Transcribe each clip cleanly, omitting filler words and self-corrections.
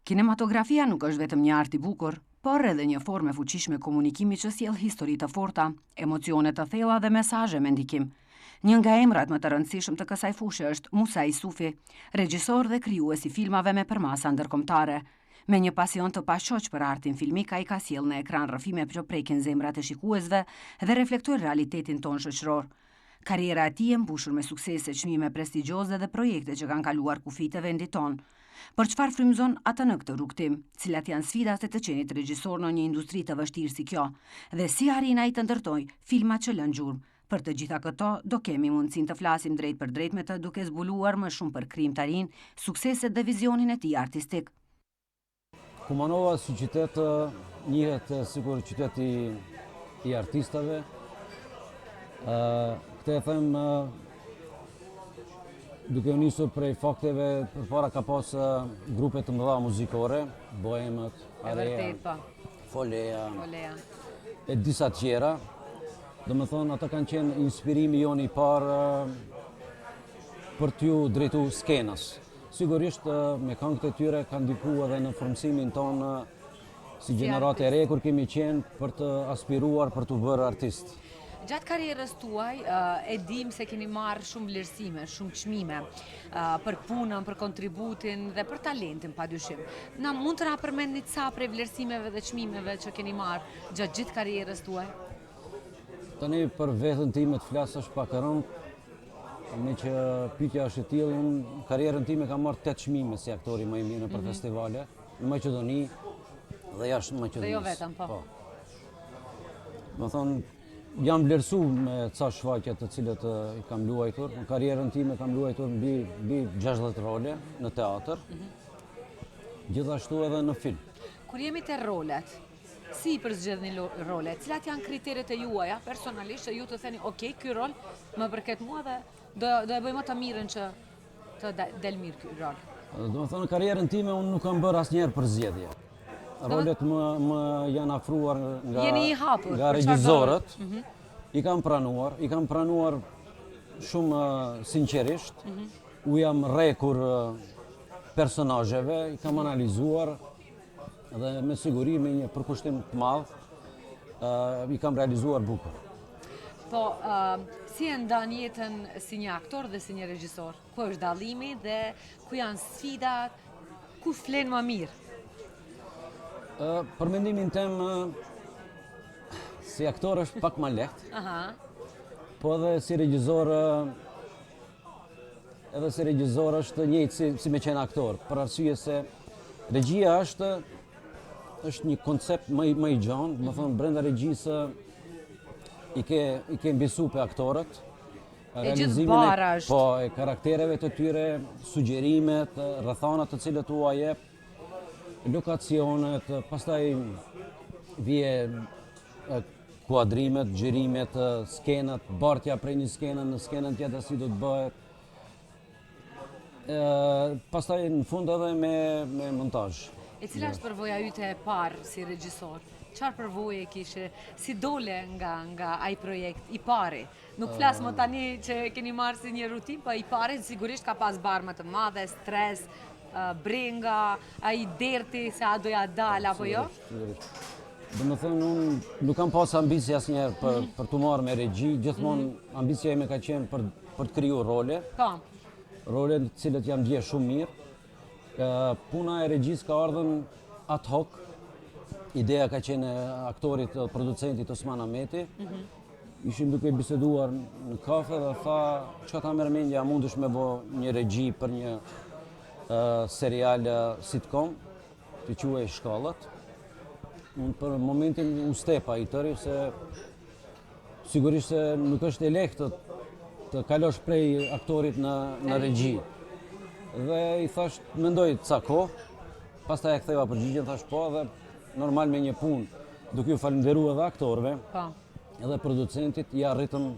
Kinematografia nuk është vetëm një art i bukur, por edhe një formë e fuqishme komunikimi që sjell histori të forta, emocione të thella dhe mesazhe me ndikim. Një nga emrat më të rëndësishëm të kësaj fushe është Musa Isufi, regjisor dhe krijues i filmave me përmasa ndërkombëtare. Me një pasion të pashoq për artin filmik, ai ka sjellë në ekran rrëfime që prekin zemrat e shikuesve dhe reflektojnë realitetin tonë shoqëror. Karriera e tij e mbushur me suksese, çmime prestigjioze dhe projekte që kanë kaluar kufijtë e vendit tonë. Por çfarë frymëzon atë në këtë rrugëtim? Cilat janë sfidat e të qenit regjisor në një industri të vështirë si kjo? Dhe si arrin ai të ndërtojë filma që lënë gjurmë? Për të gjitha këto, do kemi mundësinë të flasim drejtpërdrejt me të duke zbuluar më shumë për krijimtarinë, sukseset dhe vizionin e tij artistik. Kumanova si qytet njihet sikur qytet i, i artistave. Këtë e them duke u nisur prej fakteve përpara ka pas grupe të mëdha muzikore, Bohemët, Area, po. Folea, Folea, e disa tjera. Domethënë, ata kanë qenë inspirimi jonë i parë për t'ju drejtu skenës. Sigurisht me këngët e tyre kanë ndiku edhe në formësimin tonë si gjeneratë e re kur kemi qenë për të aspiruar për t'u bërë artist. Gjatë karrierës tuaj, e dim se keni marrë shumë vlerësime, shumë çmime për punën, për kontributin dhe për talentin, pa dyshim. Na mund të na përmendni ca prej vlerësimeve dhe çmimeve që keni marrë gjatë gjithë karrierës tuaj? Tani për veten time të flas është pak e rëndë, meqë pyetja është e tillë, unë karrierën time kam marrë 8 çmime si aktori më i mirë nëpër mm -hmm. festivale në Maqedoni dhe jashtë Maqedonisë. Dhe jo vetëm, po. po. Domethënë, jam vlerësu me ca shfaqje të cilët i kam luajtur. Në karrierën time kam luajtur mbi, mbi 60 role në teatër, mm -hmm. gjithashtu edhe në film. Kur jemi te rolet, Si i përzgjedhni rolet? Cilat janë kriteret e juaja personalisht që ju të theni, ok, ky rol më përket mua dhe do do e bëj më të mirën që të del mirë ky rol. Domethënë në karrierën time unë nuk kam bërë asnjëherë përzgjedhje. Rolet më më janë afruar nga Jeni i hapur, nga regjizorët. Mm -hmm. I kam pranuar, i kam pranuar shumë sinqerisht. Mm -hmm. U jam rrekur personazheve, i kam analizuar, Dhe me siguri me një përkushtim të madh, i kam realizuar bukur. Po, si e ndan jetën si një aktor dhe si një regjisor? Ku është dallimi dhe ku janë sfidat? Ku flen më mirë? Për mendimin tem, si aktor është pak më lehtë. Aha. Po edhe si regjisor Edhe si regjizor është njëjtë si, si me qenë aktor, për arsye se regjia është është një koncept më i, më i gjanë, domethënë brenda regjisë i ke i ke mbi supe aktorët, realizimin e, është. Po, e karaktereve të tyre, sugjerimet, rrethanat të cilët ua jep, lokacionet, pastaj vije kuadrimet, xhirimet, skenat, bartja prej një skene në skenën tjetër si do të bëhet. Pastaj në fund edhe me, me montazh. E cila është përvoja yte e parë si regjisor? Çfarë përvoje kishe? Si dole nga, nga ai projekt i pari? Nuk flas më tani që keni marrë si një rutinë, po i pari sigurisht ka pas barrë më të madhe, stres, brenga, ai derti se a do ja dal apo jo? Sigurisht. Domethënë, unë nuk kam pas ambicie asnjëherë për, mm -hmm. për t'u marrë me regji, gjithmonë mm -hmm. ambicia ime ka qenë për, për të kriju role. Po. Role në të cilët jam ndje shumë mirë. Puna e regjisë ka ardhën ad hoc, ideja ka qenë e aktorit dhe producentit Osman Ameti. Mm -hmm. Ishim duke biseduar në kafe dhe tha, çka ta merr mendja, mundesh me bo një regji për një uh, serial sitcom, Të quhej Shkallët. Unë për momentin u stepa i tëri se sigurisht se nuk është e lehtë të kalosh prej aktorit në, në regji. Dhe i thash, mendoj ca kohë, pastaj e ktheva përgjigjen, thash po dhe normal me një punë, duke ju falënderu edhe aktorëve, po. edhe producentit, i arritëm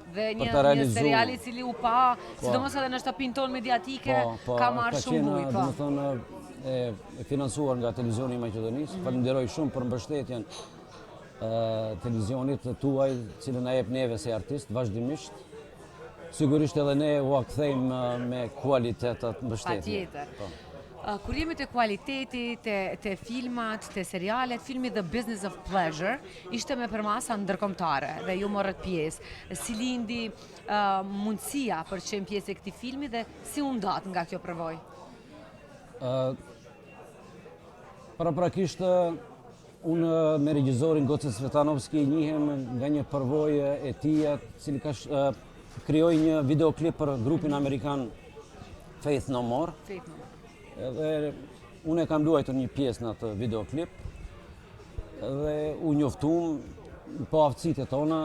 Dhe një, një serial i cili u pa, po. sidomos edhe në shtëpinë tonë mediatike, po, po, ka marrë shumë bujë. Po. Domethënë, e, e financuar nga televizioni i Maqedonisë, mm -hmm. falënderoj shumë për mbështetjen e televizionit të tuaj, cilën na jep neve si artist, vazhdimisht. Sigurisht edhe ne ua kthejmë me kualitet atë mbështetje. Patjetër. Po. Kur jemi te kualiteti, te, te filmat, te serialet, filmi The Business of Pleasure ishte me përmasa ndërkombëtare dhe ju morët pjesë. Si lindi uh, mundësia për të qenë pjesë e këtij filmi dhe si u ndatë nga kjo përvojë? Uh, paraprakisht unë me regjizorin Goce Cvetanovski njihem nga një përvojë e tija, i cili ka uh, krijoi një videoklip për grupin amerikan Faith No More. Faith No More. Edhe unë e kam luajtur një pjesë në atë videoklip dhe u njoftum po aftësitë tona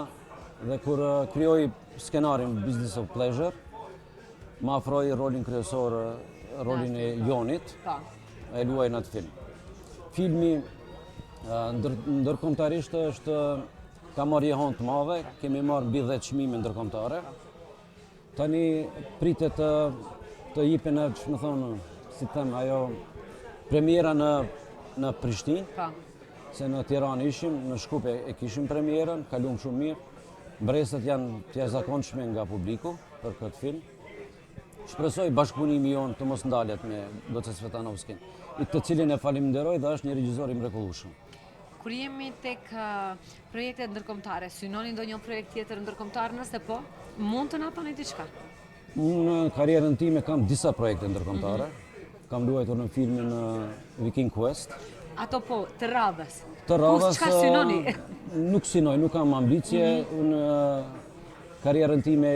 dhe kur krijoi skenarin Business of Pleasure, më afroi rolin kryesor, rolin e Jonit, po. e luaj në atë film. Filmi ndër, ndërkombëtarisht është ka marrë jehonë të madhe, kemi marrë mbi 10 çmime ndërkombëtare. Tani pritet të të jipen në, që me thonë, si them, ajo premiera në, në Prishtinë, Po. se në Tiranë ishim, në Shkup e, e kishim premierën, kalum shumë mirë. Mbresat janë të jashtëzakonshme nga publiku për këtë film. Shpresoj bashkëpunimi jonë të mos ndalet me Goce Cvetanovskin, i të cilin e faleminderoj dhe është një regjisor i mrekullueshëm. Kur jemi tek projektet ndërkombëtare, synoni ndonjë projekt tjetër ndërkombëtar nëse po, mund të na thoni diçka? Unë në karrierën time kam disa projekte ndërkombëtare. Mm -hmm. Kam luajtur në filmin Viking Quest. Ato po, të radhës. Të radhës. Çka synoni? Nuk synoj, nuk kam ambicie. Mm -hmm. Unë karrierën time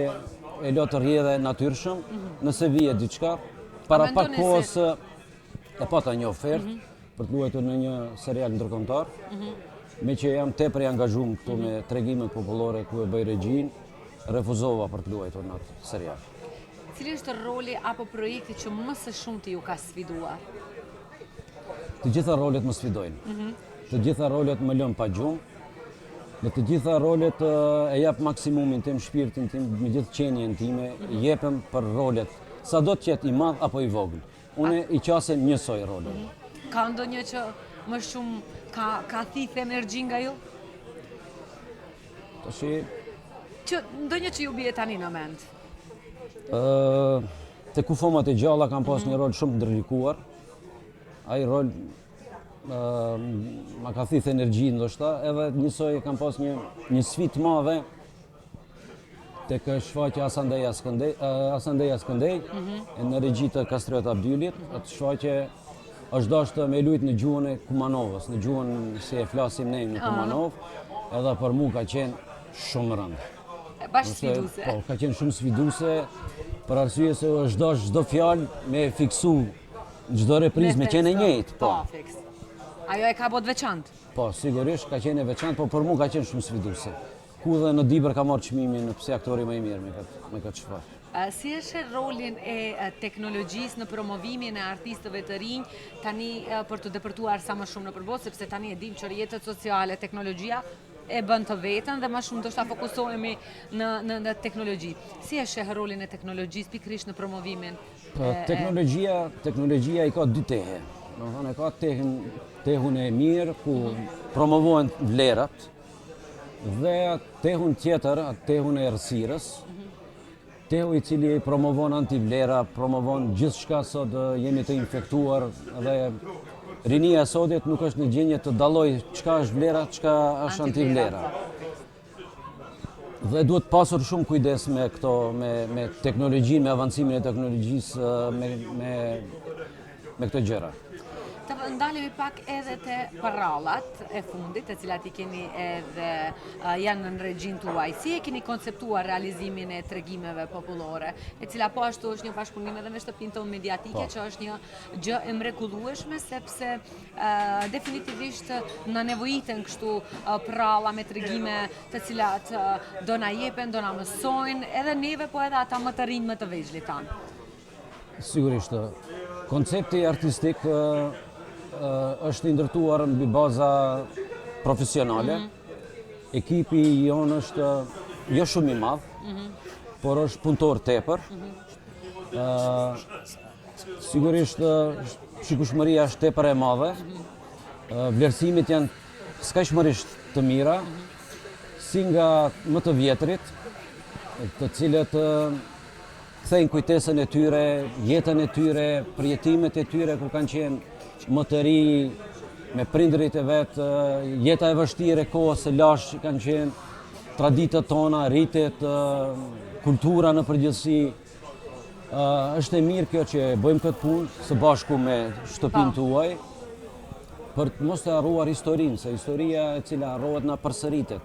e lë të rrjedhë natyrshëm. Mm -hmm. Nëse vije diçka, para pak kohës se... e pata një ofertë. Mm -hmm për të luajtur në një serial ndërkombëtar. Mm -hmm. Meqë jam tepër i angazhuar këtu mm -hmm. me tregimet popullore ku e bëj regjinë, refuzova për të luajtur në atë serial. Cili është roli apo projekti që më së shumti ju ka sfiduar? Të gjitha rolet më sfidojnë. Mm -hmm. Të gjitha rolet më lënë pa gjumë. Në të gjitha rolet e jap maksimumin tim, shpirtin tim, me gjithë qenien time, mm -hmm. jepem për rolet, sado të jetë i madh apo i vogël. Unë i qasem njësoj roleve. Mhm. Ka ndonjë që më shumë ka, ka thithë energji nga ju? Tashi... Që, ndonjë që ju bie tani në mend? Ë, te kufomat e gjalla kam pas mhm. një rol shumë të ndërlikuar. Ai rol ë ma ka thithë energji ndoshta, edhe njësoj kam pas një një sfidë të madhe Tek shfaqja Asandej Askëndej, Asandej Askëndej, mm -hmm. në regji të Kastriot Abdylit, atë shfaqje është dashtë me lujt në gjuhën e Kumanovës, në gjuhën si e flasim ne në Kumanovë, edhe për mu ka qenë shumë rëndë. Bash sfiduse. Po, ka qenë shumë sfiduse, për arsye se është dashtë çdo fjalë me fiksu çdo reprizë me qenë e njëjtë. Po, po fiks. Ajo e ka bo të veçantë? Po, sigurisht ka qenë e veçantë, po për mu ka qenë shumë sfiduse. Ku dhe në Dibër ka marrë çmimin si aktori më i mirë me këtë me këtë shfaqje. Si e sheh rolin e teknologjisë në promovimin e artistëve të rinj tani për të depërtuar sa më shumë nëpër botë, sepse tani e dimë që rrjetet sociale, teknologjia e bën të vetën dhe më shumë ndoshta fokusohemi në në në teknologji. Si e sheh rolin e teknologjisë pikërisht në promovimin e Teknologjia, teknologjia i ka dy tehe. Domethënë e ka tehun tehun e mirë ku promovohen vlerat, Dhe tehun tjetër, tehun e errësirës, tehu i cili promovon antivlera, promovon gjithçka sot jemi të infektuar dhe rinia e sotit nuk është në gjendje të dallojë çka është vlera, çka është antivlera. Dhe duhet pasur shumë kujdes me këto, me, me teknologjinë, me avancimin e teknologjisë, me, me, me këto gjëra. Të ndalemi pak edhe te përrallat e fundit, të cilat i keni edhe janë në regjinë tuaj. Si e keni konceptuar realizimin e tregimeve popullore, e cila po ashtu është një bashkëpunim edhe me shtëpinë tonë mediatike, po. që është një gjë e mrekullueshme, sepse definitivisht na nevojiten kështu përralla me tregime të cilat do na jepen, do na mësojnë, edhe neve, po edhe ata më të rinj, më të vegjlit tanë. Sigurisht, koncepti artistik është i ndërtuar mbi baza profesionale. Mhm. Ekipi jonë është jo shumë i madh, mhm. por është punëtor tepër. Mhm. Sigurisht, shikueshmëria është tepër e madhe. Vlerësimet janë skajshmërisht të mira, si nga më të vjetrit, të cilët. kthejnë kujtesën e tyre, jetën e tyre, përjetimet e tyre kur kanë qenë më të ri me prindërit e vet, jeta e vështirë e kohës së lashtë që kanë qenë, traditat tona, ritet, kultura në përgjithësi. Është e mirë kjo që bëjmë këtë punë së bashku me shtëpinë po. tuaj për të mos të harruar historinë, se historia e cila harrohet na përsëritet.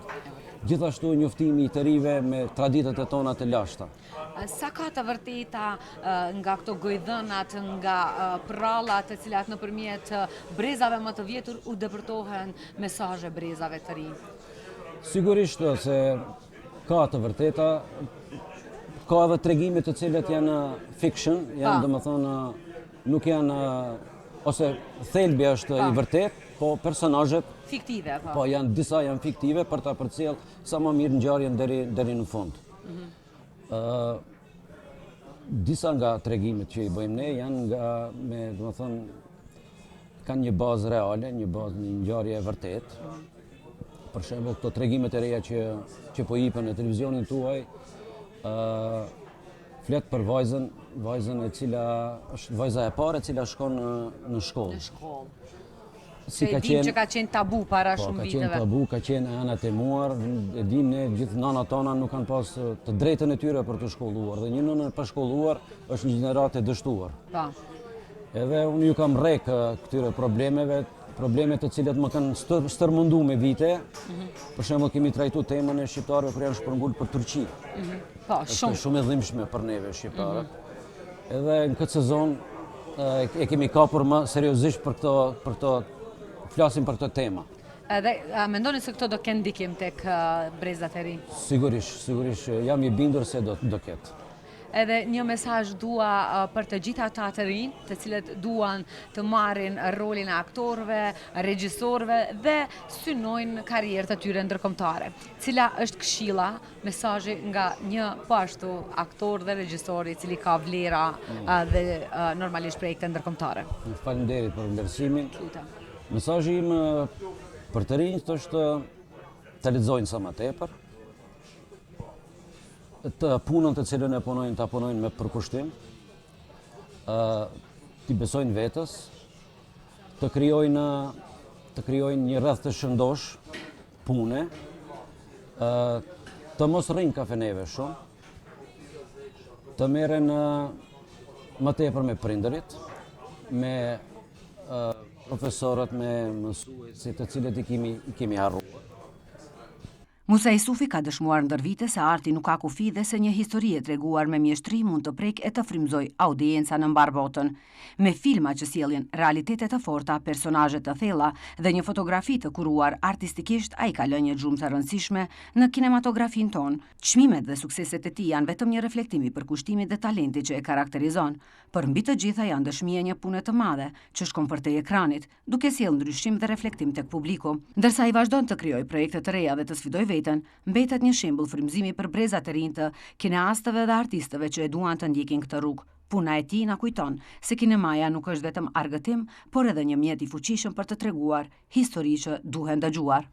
Gjithashtu njoftimi i të rive me traditat e tona të lashta. Sa ka të vërteta nga këto gojëdhënat, nga prrallat të cilat nëpërmjet brezave më të vjetër u depërtohen mesazhe brezave të rinj? Sigurisht se ka të vërteta, ka edhe tregime të cilët janë fiction, janë domethënë nuk janë ose thelbi është i vërtetë, po personazhet fiktive, po. Po janë disa janë fiktive për ta përcjell sa më mirë ngjarjen deri deri në fund. Mm -hmm. Disa nga tregimet që i bëjmë ne janë nga me, domethënë, kanë një bazë reale, një bazë, një ngjarje e vërtetë. Për shembull, këto tregimet e reja që që po jipen në televizionin tuaj, ë flet për vajzën, vajzën e cila është vajza e parë e cila shkon në në shkollë. Në shkollë. Si ka qenë që ka qenë tabu para po, shumë viteve. Ka qenë tabu, ka qenë e anatemuar, e dim ne gjithë nanat tona nuk kanë pas të drejtën e tyre për t'u shkolluar dhe një nënë e pashkolluar është një gjeneratë e dështuar. Po. Edhe unë ju kam rrek këtyre problemeve, probleme të cilat më kanë stër, stërmundu me vite. Mm -hmm. Për shembull kemi trajtu temën e shqiptarëve kur janë shpërngul për Turqi. Mm -hmm. Po, shumë. Është shumë e dhimbshme për neve shqiptarët. Mm -hmm. Edhe në këtë sezon e kemi kapur më seriozisht për këto, për këto, flasim për këto tema. Edhe a mendoni se këto do kenë ndikim tek brezat e rinj? Sigurisht, sigurisht, jam i bindur se do, do ketë. Edhe një mesazh dua për të gjithë ata të rinj, të cilët duan të marrin rolin e aktorëve, regjisorëve dhe synojnë karrierë të tyre ndërkombëtare. Cila është këshilla Mesazhi nga një po ashtu aktor dhe regjisor i cili ka vlera mm. dhe normalisht projekte ndërkombëtare. Faleminderit për vlerësimin. Mesazhi im për të rinjtë është të lexojnë sa më tepër, të punën të cilën e punojnë, ta punojnë me përkushtim, t'i besojnë vetes, të krijojnë të krijojnë një rreth të shëndoshë pune, të mos rrinë kafeneve shumë, të merren më tepër me prindërit, me profesorët, me mësuesit të cilët i kemi, i kemi harruar. Musa Isufi ka dëshmuar ndër vite se arti nuk ka kufi dhe se një histori e treguar me mjeshtri mund të prekë e të frymëzojë audienca në mbarë botën. Me filma që sjellin realitete të forta, personazhe të thella dhe një fotografi të kuruar artistikisht, ai ka lënë një gjurmë të rëndësishme në kinematografinë tonë. Çmimet dhe sukseset e tij janë vetëm një reflektim i përkushtimit dhe talentit që e karakterizon, por mbi të gjitha janë dëshmi e një pune të madhe, që shkon përtej ekranit, duke sjellë ndryshim dhe reflektim tek publiku. Ndërsa ai vazhdon të krijojë projekte të reja dhe të sfidojë veten, mbetet një shembull frymëzimi për brezat e rinj të kineastëve dhe artistëve që e duan të ndjekin këtë rrugë. Puna e tij na kujton se kinemaja nuk është vetëm argëtim, por edhe një mjet i fuqishëm për të treguar histori që duhen dëgjuar.